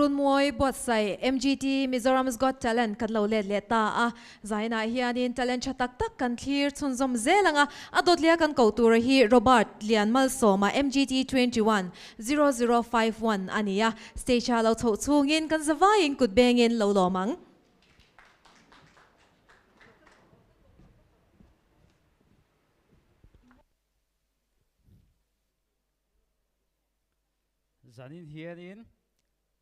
Runmawi buatsaih MGT Mizoram's Got Talent kan lo let leh ta a, zainah hianin talent tha tak tak kan thlir chhunzawm zel ang a, a dawtlia kan koh tura hi Robert Lianmalsawma MGT 21, 0051 a ni a, stage ah lo chhoh chhungin kan zavaiin kut bengin lo lawm ang. Zanin hianin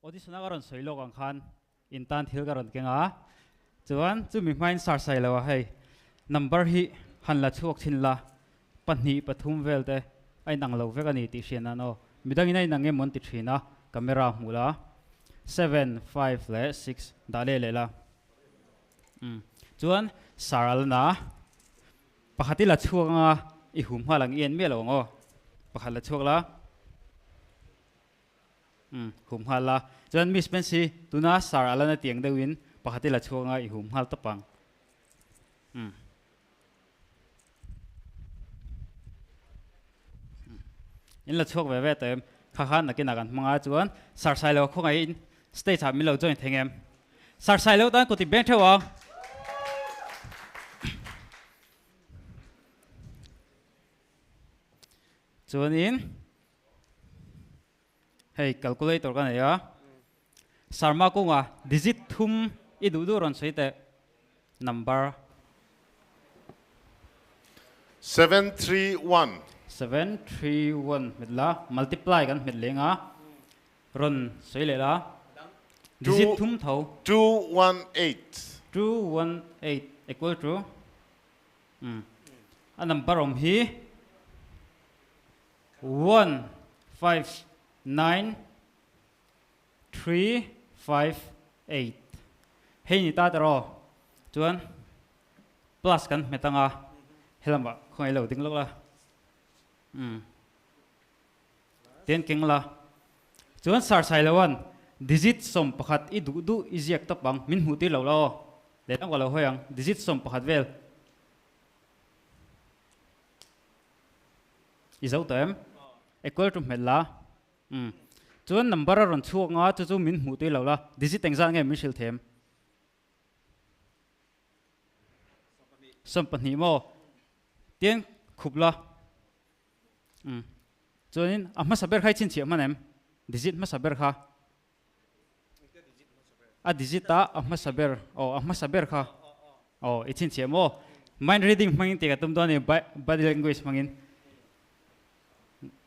audition a ka rawn sawi lawk ang khan in tan thil ka rawn keng a, chuan chumi hmain sar sai lo a hei number hi han la chhuak thin la, pahnih pathum vel te a inang lo vek a ni tih hriat nan aw, midangin a inang em an ti thin a, camera hmuh la, seven, five leh six dah leh leh la, umm chuan sar a la na. Pakhat i la chhuak anga i hum nghal ang i en miah lo ang aw. Pakhat la chhuak la. Umm hum nghal la. Chuan Miss Pensy tuna Sir Alana tiang deuhin pakhat i la chhuak anga i hum nghal tawp ang. Umm. In la chhuak ve ve tawh em? Kha khan nakinah kan hmang a chuan Sir Sailo khawngaihin stage ah min lo join thei ngem? Sir Sailo tan kut i beng theuh ang. Chuanin hei calculator ka nei a, Sarma kunga digit thum i duh duh rawn sawi teh number. 731. 731 hmet la, multiply kan hmet leng a, rawn sawi leh la, digit thum tho. 218. 218 equal to a number awm hi 1 5 9 3 5 8 hei ni ta tawh aw chuan plus kan hmet anga helamah khawngaih lo ding lawk la umm tian keng la chuan sar sai loan digit 11 i duh duh i ziak tawp ang min hmuh tir lo la aw lehlam ka lo hawi ang digit 11 vel i zo tawh em equal to hmet la Umm. Chuan number a rawn chhuak nga chu chu min hmuh tui lo la, digit engzat nge min hrilh them? 12 maw? Tian khup la. Umm. Chuanin a hmasa ber kha i chhinchhiah hman em? Digit hmasa ber kha. A digit a a hmasa ber, aw a hmasa ber kha. Aw i chhinchhiah maw? Mind reading hmangin tih ka tum dawn a ni, body language hmangin.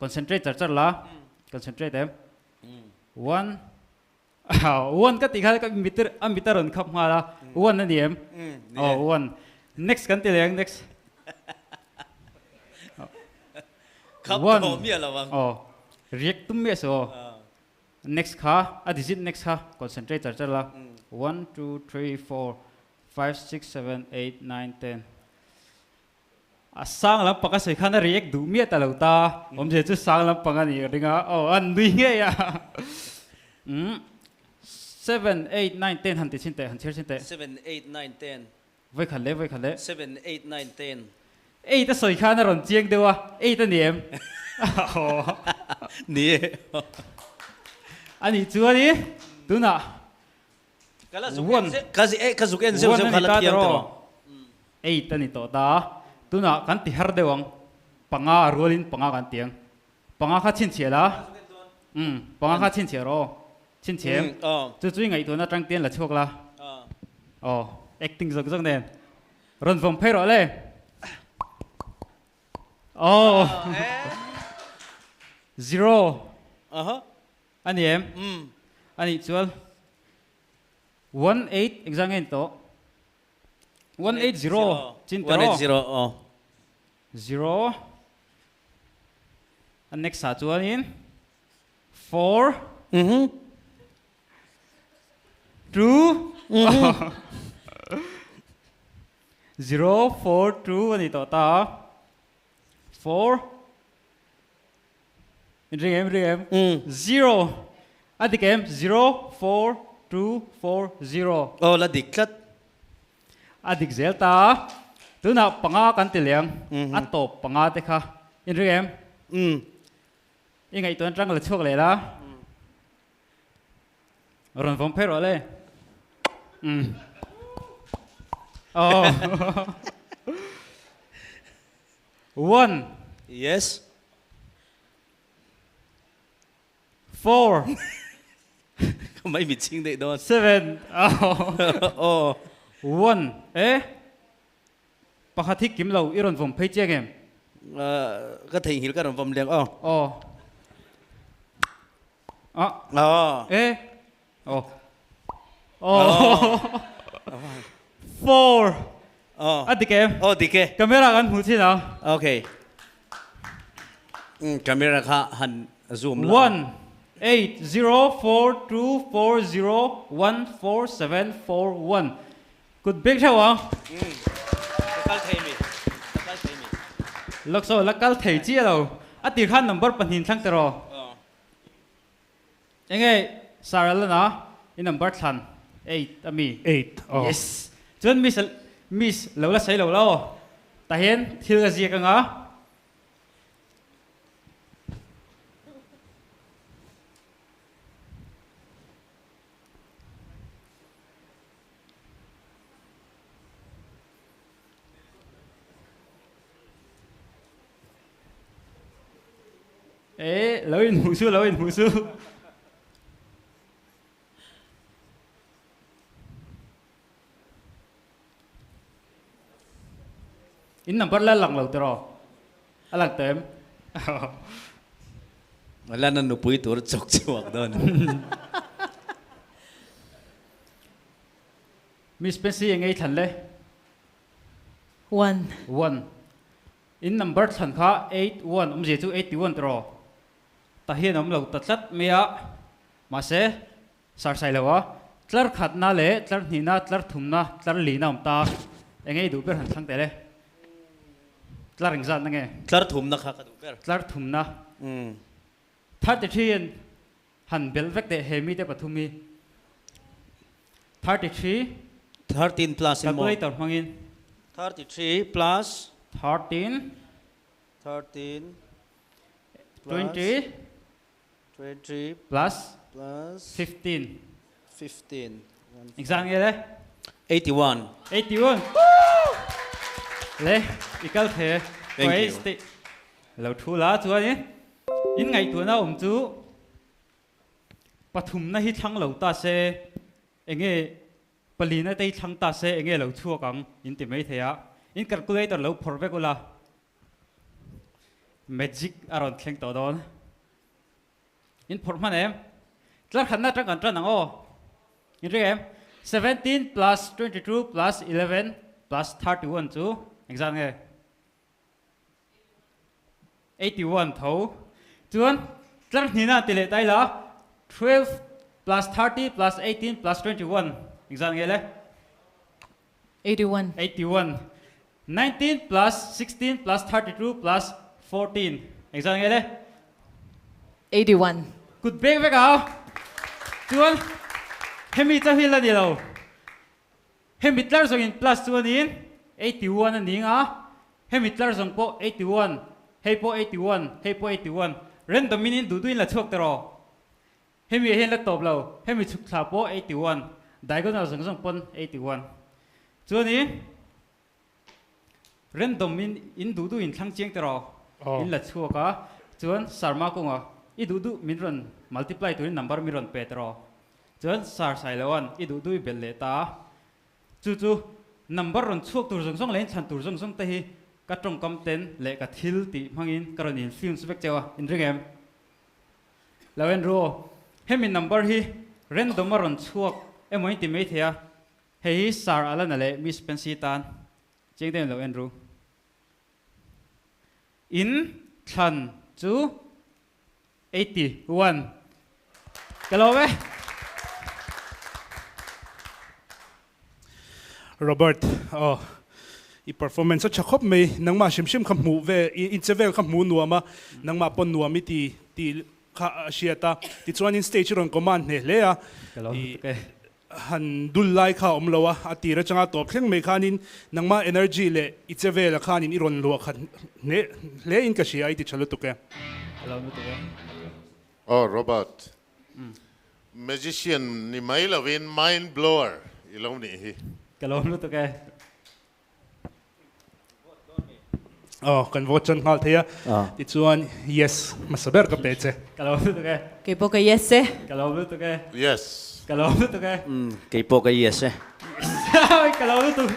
Concentrate char char la, concentrate em. One, one ka tih kha ka mitir a mit a rawn khap nghal a, one a ni em? Aw one. Next kan ti leh ang next. Khap tawh miah lo ang. Aw react tum miah suh aw. Next kha a digit next kha concentrate char char la. One, two, three, four, five, six, seven, eight, nine, ten. A sang lampang a sawi khan a react duh miah ta lo ta, awmzia chu sang lampang a nih ka ring a, aw a nui ngei a. Umm seven, eight, nine, ten han ti chhin teh, han chhiar chhin teh. Seven, eight, nine, ten. Vawi khat leh, vawi khat leh. Seven, eight, nine, ten. Eight a sawi khan a rawn chiang deuh a, eight a ni em? Aw. Ni e. A nih chuan i tunah One. Ka zuk en zeuh zeuh kha la thiang tawh. Eight a ni tawh ta. Tunah kan ti har deuh ang. Panga a rualin panga kan ti ang. Panga kha chhinchhiah la. Umm panga kha chhinchhiah rawh aw. Chhinchhiah em? Chu chu i ngaihtuahna atang te la chhuak la. Aw acting zawk zawk nen. Rawn vawm phei rawh le. Aw. Zero. A ni em? A nih chuan 18 engzah nge ni tawh? 180 chin tawh aw. 0 A next ah chuanin 4 2 0 4 2 a ni tawh ta a. 4 In ring em ring em? 0 A dik em? 0 4 2 4 0 Aw la dik tlat. A dik zel ta. Tunah panga kan ti leh ang. A tawp panga te kha. In ring em? I ngaihtuahna tang la chhuak leh la. Rawn vawm phei rawh le. Umm. Oh. One. Yes. Four. Ka mai mit ching daih dawn. Seven. Oh. One. Eh. Pakhat hi kim lo i rawn vawm phei chiang em? Ka theihnghilh ka rawn vawm leng aw. Aw. Ah. Aw. Eh. Aw. Aw. Four. Aw. A dik em? Aw dik e. Camera kan hmuh chin ang. Okay. Camera kha han zoom la. One eight zero four two four zero one four seven four one. Kut bek theuh ang. Ka kal thei mi. Ka kal thei mi. Lawk saw la kal thei chiah lo. A tir khan number pahnih thlang teh rawh. Enge Sir Alana i number thlan eight a mi? Eight aw. Yes. Chuan Miss Miss lo la sawi lo la aw. Tah hian thil ka ziak anga. E lo in hmuh su lo in hmuh su. In number la lang lo tiraw? A lang tem. Lan an nupui tur chawk chhuak dawn. Miss Pensy eng ei thlan le? One. One. In number thlan kha 81 awmzia chu 81 tiraw? Ta hian awm lo ta tlat mai a. Mahse, sarsai lo a, tlar khatna leh tlar hnihna, tlar thumna, tlar lihna awm ta. Eng ei duh ber han thlang teh le? Tlar engzatna nge? Tlar thumna kha ka duh ber. Tlar thumna. 33 in Han belh vek teh he mite pathum hi. 33. 13 plus in maw? Calculator hmangin. 33 plus. 13. 13 plus. 20. 20 plus. Plus. 15. 15. Engzah nge le? 81. 81. Le, i kal the. Thank you. Lo thu la chuanin in ngaihtuahna awm chu pathumna hi thlang lo ta se, enge palina te hi thlang ta se enge lo chhuak ang in ti mai thei a, in calculator lo phawrh vek ula magic a rawn thleng tawh dawn. In phawrh hman em? Tlar khatna atang kan tan ang aw. In ring em? 17 plus 22 plus 11 plus 31 chu engzat nge? 81 tho. Chuan tlar hnihna an ti leh ta ila, 12 plus 30 plus 18 plus 21 engzat nge le? 81. 81. 19 plus 16 plus 32 plus 14 engzat nge le? 81. Kut bek vek au. Chuan hemi chauh hi la ni lo. Hemi tlar zawngin plus chuanin 81 a ning a, hemi tlar zawng pawh 81, hei pawh 81, hei pawh 81, random in in duh duhin la chhuak ta rawh. Hemi ah hian la tawp lo, hemi chhuk thla pawh 81, diagonal zawng zawng pawn 81. Chuanin random in in duh duhin thlang chiang ta rawh, in la chhuak a, chuan Sarma kawngah i duh duh min rawn multiply turin number min rawn pe ta rawh. Chuan sar sai lo an i duh duh i belh leh ta a, chu chu number rawn chhuak tur zawng zawng leh inthlan tur zawng zawng te hi ka tawngkam ten leh ka thil tih hmangin ka rawn influence vek cheu a, in ring em? Lo en ru aw, hemi number hi random a rawn chhuak emaw in ti mai thei a, hei hi Sir Alana leh Miss Pensy tan chiang deuhin lo en ru. In thlan chu 81 Ka lawm e. Robert, aw i performance a tha khawp mai, nangmah hrim hrim kha hmuh ve, i che vel kha hmuh nuam a, nangmah pawn nuam i ti tih kha a hriat a, tichuanin stage i rawn command hneh hle a, i han dul lai kha a awm lo a, a tir atanga tawp thleng mai khanin nangmah energy leh i che vela khanin i rawn luah khat hneh hle in ka hria a, i ti tha lutuk e. Ka lawm lutuk e. Aw Robert. Magician ni mai lovin mind blower i lo nih hi. Ka lawm lutuk e. Aw, kan vote chuan nghal thei a. Tichuan yes hmasa ber ka pe che. Ka lawm lutuk e. Kei pawh ka yes e. Ka lawm lutuk e. Yes. Ka lawm lutuk e. Kei pawh ka yes e. Ka lawm lutuk.